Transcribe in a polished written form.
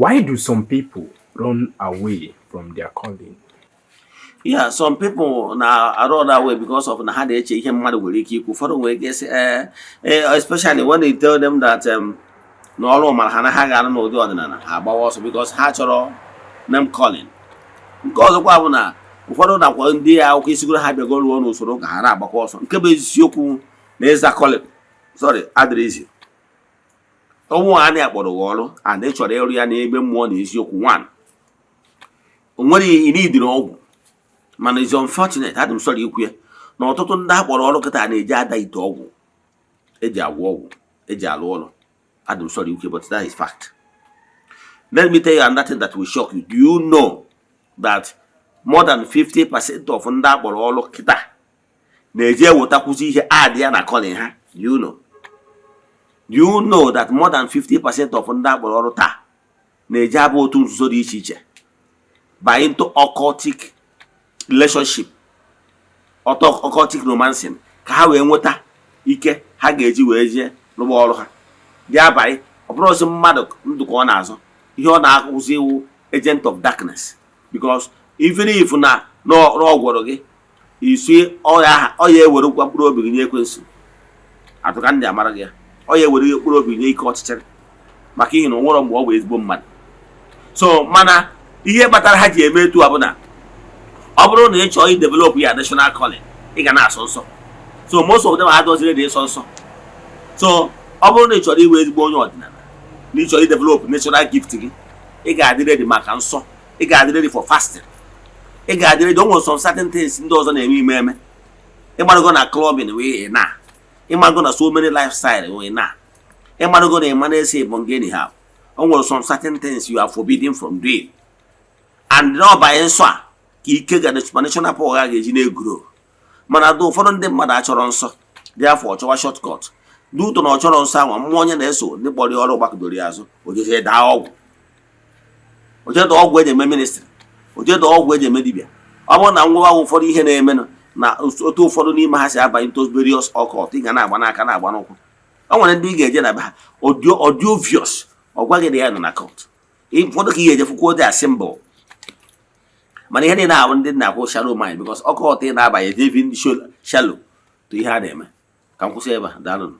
Why do some people run away from their calling? Yeah, some people na-arụ that way because of na ha na-eche ihe mmadụ nwere ike ikwu. Ụfọdụ nwere ike sị ee, especially when you tell them that na ọrụ mara ha na ha ga-arụ n'ụdị ọdịnala, ha agbawa ọsọ because ha chọrọ name calling. Nke ọzọkwa bụ na ụfọdụ nakwa ndị akwụkwọ isigoro ha bịago ruo n'usoro ka ha na-agbakwa ọsọ. Nke bụ eziokwu na ịza calling, sorry, adịrị izi ọnwụ a na-akpọrọ gị ọrụ and ị chọrọ ịrụ ya n'ebe mmụọ na eziokwu. One, o nwere ị n'idiri ọgwụ, mana is unfortunate, adị m sorry ikwu ya, na ọtụtụ ndị akpọrọ ọrụ kịta na-eji ada ite ọgwụ eji agwọ ọgwụ eji alụ ọrụ. Adị m sorry ikwu, but that is fact. Let me tell you another thing that will shock you. Do you know that more than 50% of ndị akpọrọ ọrụ kịta na-eji ewetakwuzi ihe add ya na calling ha? Do you know? Do you know that more than 50% of ndị akpọrọ ọrụ taa na-eji abụ otu nzuzo dị iche iche by into occultic relationship, occultic romancing, ka ha wee nweta ike ha ga-eji wee jee rụba ọrụ ha dị abalị? Ọ bụrụ ozi mmadụ ndụ ka ọ na-azụ, ihe ọ na-akụzi iwu agent of darkness, because even if na ọ gwọrọ gị isi ọya, ọ ya ewerekwa mkpụrụ obi gị nye ekwensu atụka ndị amara gị ya, ọ ya ewere mkpụrụ obi nye ike ọchịchịrị, maka ihe na o nwere mgbe ọ bụ ezigbo mmadụ. So mana ihe kpatara ha ji eme etu a bụ na ọ bụrụ na ị chọọ i develop ya national calling, ị ga na-asọ nsọ. So most of them adọziri dị ịsọ nsọ. So ọ bụrụ na ị chọrọ iwe ezigbo onye ọdịnala na ị chọrọ i develop natural gift gị, ị ga-adị ready maka nsọ, ị ga-adị ready for fasting, ị ga-adị ready. O nwere some certain things ndị ọzọ na-eme ime eme. Ịgbago na clubbing wee na ịmago na so many lifestyle wee na ịmago na ịma na-ese ịbụ anyhow. O nwere some certain things you are forbidden from doing, and n'ọbanye nsọ a ka ike ga supernatural power ga ga-eji na-eguro. Mana dị ụfọdụ ndị mmadụ achọrọ nsọ dị afọ ọchọwa shortcut dị ụtọ na ọ chọrọ nsọ anwa mmụọ onye na-eso ndị kpọrọ ya ọrụ gbakọdoro ya azụ. Ojeje daa ọgwụ, oje daa ọgwụ eji eme ministry, oje daa ọgwụ eji eme dibịa. Ọ bụrụ na ngwa ụfọdụ ihe na-emenụ na otu ụfọdụ n'ime ha si abanye into various occult, ị ga na-agba n'aka, na-agba n'ụkwụ. O nwere ndị ị ga-eje na be ha, ọdị obvious, ọ gwa gị na ya nọ na cult. Ụfọdụ ka ị ga-eje fụkwa ụdị a symbol, mana ihe niile ahụ ndị na-akwụ shallow mind, because occult ị na-abanye dị even shallow to ihe a na-eme. Ka m kwụsị ebe a. Daalụ.